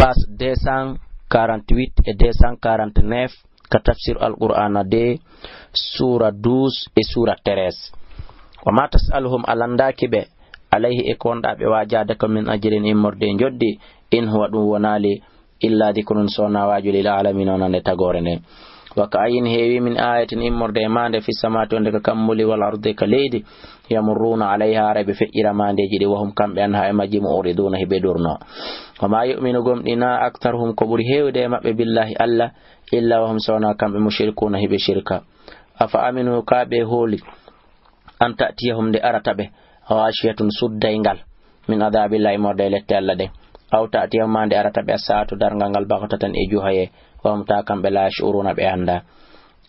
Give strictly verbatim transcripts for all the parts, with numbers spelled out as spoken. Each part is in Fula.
Page deux cent quarante-huit et deux cent quarante-neuf, ka tafsir Alqur'aana de, suura douze e suura treize. Wa ma tas'aluhum, a lanndaaki ɓe, alayhi, e ko wonɗaa ɓe waajaade ko, min ajrin, immorde e njoɓdi, in huwa, ɗum wonaali, illa dhikrun, so wonaa waaju, lil aalamiina, wonande tagoore nden. Wa ka ayyin, heewi min aayatin, immorde e maande, fi samawaati, wonde ka kammbuli, wal ardi, ka leydi, yamurruuna alayha, haray ɓe feƴƴira maandeeji ɗi, wa hum, kamɓe, anha, e majji, mu'riduuna, hiɓe ɗurno. Wa ma yu'minu, gomɗinaa, aktharuhum, ko ɓuri heewde e maɓɓe, billahi, Alla, illa wa hum, so wonaa kamɓe, mushrikuuna, hiɓe shirka. Afa aminu, kaa ɓe hooli, an ta'tiyahum, nde arata ɓe, ghashiyatun, suddayngal, min adhabillahi, immorde e lette Alla ɗen, aw ta'tiyahum, maa nde arata ɓe, as-sa'atu, darngal ngal, baghtatan, e juhaye, wa hum, taa kamɓe, la yash'uruna, ɓe anndaa.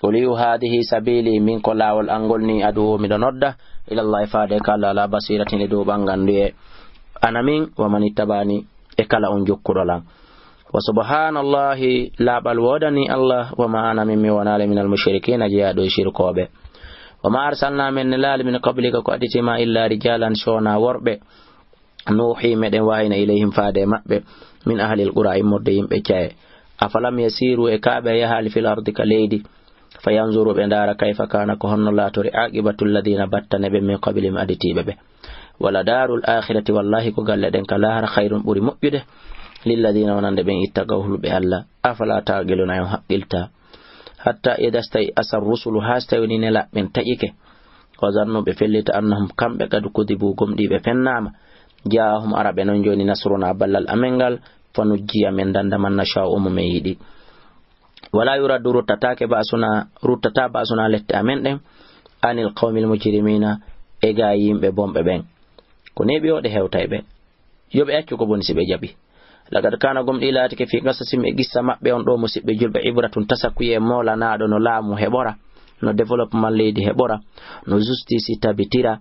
Qul, wi'u, hadhihi sabili, min ko laawol an ngol ni, ad'u, miɗo nodda, ilallahi, faade ka Alla, ala basiratin, e dow ɓannganduye, ana min, wa man ittaba'ani, e kala on jokkuɗo lan. Wa subhanallahi, laaɓal woodanii Allah, wa ma ana, min mi wonaali, minal mushrikiina, jeyaaɗo e shirkooɓe. Wa ma arsalna, min nelaali, min qablika, ko additii ma, illa rijalan, so wonaa worɓe, nuuhi, meɗen wahayna, ilayhim, faade e maɓɓe, min ahlil qura, immorde yimɓe caye. Afalam yasiru, e kaa ɓe yahaali, fil ardi, ka leydi, fa yanzuru, ɓe ndaara, kayfa kaana, ko honno laatori, aqibatu alladina, battane ɓe, min qablihim, aditiiɓe ɓe. Wala daarul aakhirati, wallahi, ko galle ɗen ka laahara, khayrun, ɓuri moƴƴude, lilladina, wonande ɓen, ittaqaw, hulɓe Alla. Afala taqiluna, on haqqilta? Hatta ida stay'asa rusulu, haa so tawi woni nelaaɓe ɓen taƴike, wa zannu, ɓe fellita, annahum, kamɓe, qad kudibu, gomɗiiɓe fennaama, jaahum, ara ɓe non jooni, nasruna, ballal amen ngal, fa nujjiya, men danda, man nashaa'u, mo men yiɗi. Wala yuraddu, ruttataake, ba'suna, ruttataa, ba'suna, lette amen ɗen, anil qawmil mujrimina, e gaa yimɓe bonɓe ɓen. Ko neeɓi o ɗe hewtay ɓe. Yo ɓe accu ko boni si ɓe jaɓi. Laqad kaana, gomɗii laatike, fii qasasihim, e qissa maɓɓe on ɗoo, musiɓɓe julɓe, ibratun, tasakuye moolanaaɗo, no laamu heɓora, no développement leydi heɓora, no justice tabitira,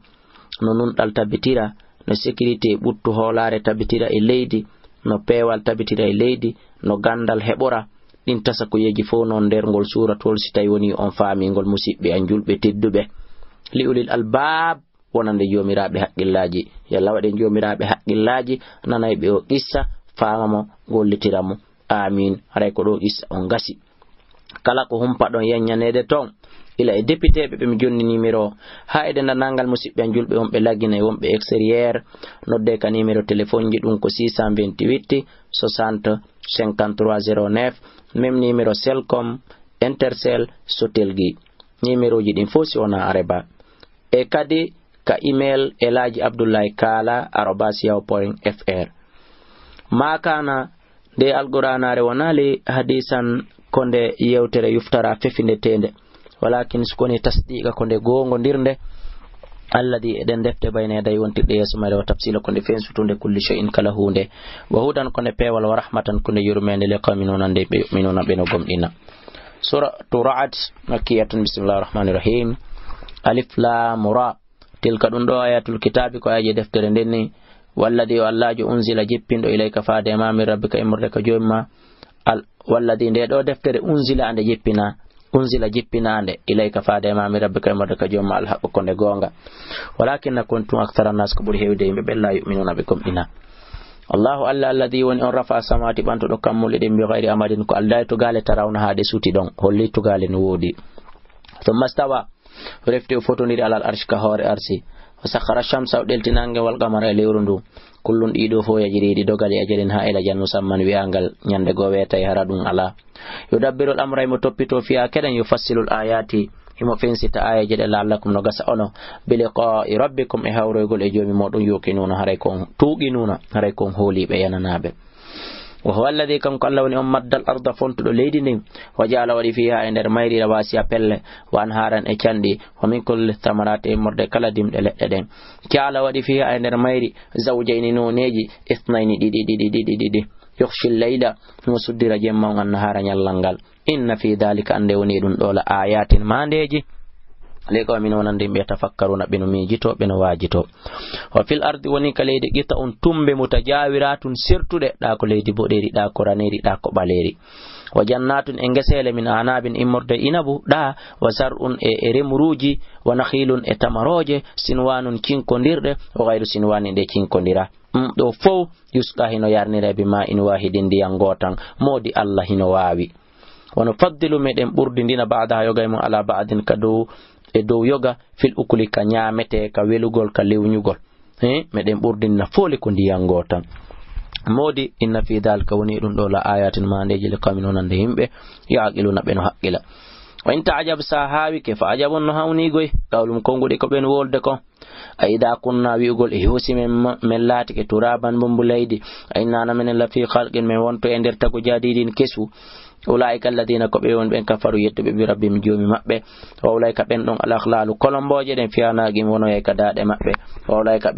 no nunɗal tabitira, no sécurité, ɓuttu hoolaare tabitira e leydi, no peewal tabitira e leydi, no ganndal heɓora. Ɗin tasakuyeeji fow non nder ngol suuratol, si tawi woni on faami ngol, musiɓɓe an julɓe tedduɓe. Li ulil albaab, wonande joomiraaɓe haqqillaaji. Yo Allah waɗ en joomiraaɓe haqqillaaji, nanayɓe o qissa, faama mo, gollitira mo. Aamiin. Haray ko ɗoo qissa on gasi. Kala ko humpaɗon yaññaneede ton, ila e depiteeɓe ɓe mi jonni nimero o, haa e denndaangal musiɓɓe an julɓe wonɓe Lagine e wonɓe extérieur, noddee ka nimero téléphone ji, ɗum ko six cent vingt-huit soixante cinquante-trois zéro neuf, même nimero Celcom, Intercell, Sotelgi. Nimerooji ɗin fow si wonaa Areba. E kadi ka email, elaaji abdullahi kaala arobas yahoo point fr. Maa kaana, nde Alqur'aanaare wonaali hadiisan, ko nde yewtere yuftara fefindeteende, walakin, si ko woni, tasdiiqa, ko nde goongondirnde, alladi, e ɗen defte, bayna yaday, wontirɗe yeeso mayre, wa tafsiila, ko nde fensutunde, kulli shay'in, kala huunde, wa hudan, ko nde peewal, wa rahmatan, ko nde yurmeende, li qawmin, wonande ɓe, yu'minuna, ɓe no gomɗina. Suratu Ra'd, makkiyatun, bismillahir rahmanir rahim. Alif lam ra. Tilka, ɗum ɗo, ayatul kitaabi, ko aayeeje deftere nden ni. Walladi, o Allaajo, unzila, jippinɗo, ilayka, faade e ma, min rabbika, immorde ka Joomi ma. Al, walladi, nde ɗo deftere, unzila, ande jippina, unzila, jippinaande, ilayka, faade e ma, min rabbika, immorde ka Joomi ma, al haqqu, ko nde goonga. Walakinna, kono tun, akthara nas, ko ɓuri heewde yimɓe ɓen, la yu'minuna, ɓe gomɗina. Allahu Alla, alladi woni on, rafa samawati, ɓantuɗo kammuuli ɗin, bi gayri amadin, ko aldaali tugaale, tarawna, haa ɗe suti ɗon, holli tugaale no woodi. Thumma stawa, refti o fotondiri alal arshi, ka hoore arsi. Wa sakhara shamsa, o ɗelti nange, wal qamara, e lewru ndu. Kullun, ɗiɗo fow, yajri, ɗi doga, li ajalin, haa ila jal musamman, wi'angal ñande goo weetay, hara ɗum alaa. Yudabbirul amra, himo toppitoo, fiha, keɗen, yufassilul ayati, himo fensita aayeeje ɗe, la'allakum, no gasa onon, bi liqa'i rabbikum, e hawroygol e Joomi mooɗon, yuqinuna, haray ko on tuuqinuna, haray ko on hooliiɓe, yananaaɓe. Wa huwa alladi, kanko Alla woni on, maddal arda, fontuɗo leydi ndin, wa ja'ala, waɗi, fiha, e nder mayri, rawasiya, pelle, wa anharan, e canɗi, wa min kulli thamarati, e immorde kala dimɗe leɗɗe ɗen. Ja'ala, waɗi, fiha, e nder mayri, zawjayni, nooneeji, ithnayni, ɗiɗi, ɗiɗi, ɗiɗi, ɗiɗi. Yughshi layla, himo suddira jemma on, annahara, ñallal ngal. Inna fi dhalika, annde woni e ɗum ɗo, la ayatin, maandeeji, li qawmin, wonande yimɓe, yatafakkaruna, ɓe no miijitoo, ɓe no waajitoo. Wa fil ardi, woni ka leydi, qita'un, tumbe, mutajawiratun, sertuɗe, ɗa ko leydi boɗeeri, ɗa ko raneeri, ɗa ko ɓaleeri. Wa jannatun, e ngeseele, min anabin, immorde inabu ɗa, wa zar'un, e, e remuruuji, wa nakhilun, e tamarooje, sinwanun, cinkondirɗe, wa ghayru sinwanin, ɗe cinkondiraa. Mm, ɗo fow yusqa, hino yarnire, bi ma'in wahidin, ndiyan gootan. Moodi Allah hino waawi. Wa nufaddilu, meɗen ɓurdindina, ba'daha, yoga e mum, ala ba'din, ka dow, e dow yoga, fil ukuli, ka ñaamete, ka welugol, ka lewñugol. He, meɗen ɓurdinna foole ko ndiyan gootan. Moodi, inna fi dhalika, woni e ɗum ɗo, la ayatin, maandeeji, li qawmin, wonande yimɓe, ya'qiluna, ɓe no haqqila. Wa in ta'jab, sa haawike, fa ajabun, no hawniigoy, qawluhum, konnguɗi ko ɓen wolde kon. A idha kunna, wi'ugol e hoosi men ma-, men laatike turaban, mbumbu leydi. A inna, na menen, la fi khalqin, men wonto e nder tagu jadidin, kesu. Ulaika alladhina, ko ɓe woni ɓen, kafaru, yettuɓe, bi rabbihim, joomi maɓɓe. Wa ulaika, ɓen ɗon, al aghlalu, kolombooje ɗen, fi anaqihim, wonoyay ka daaɗe maɓɓe. Wa ulaika,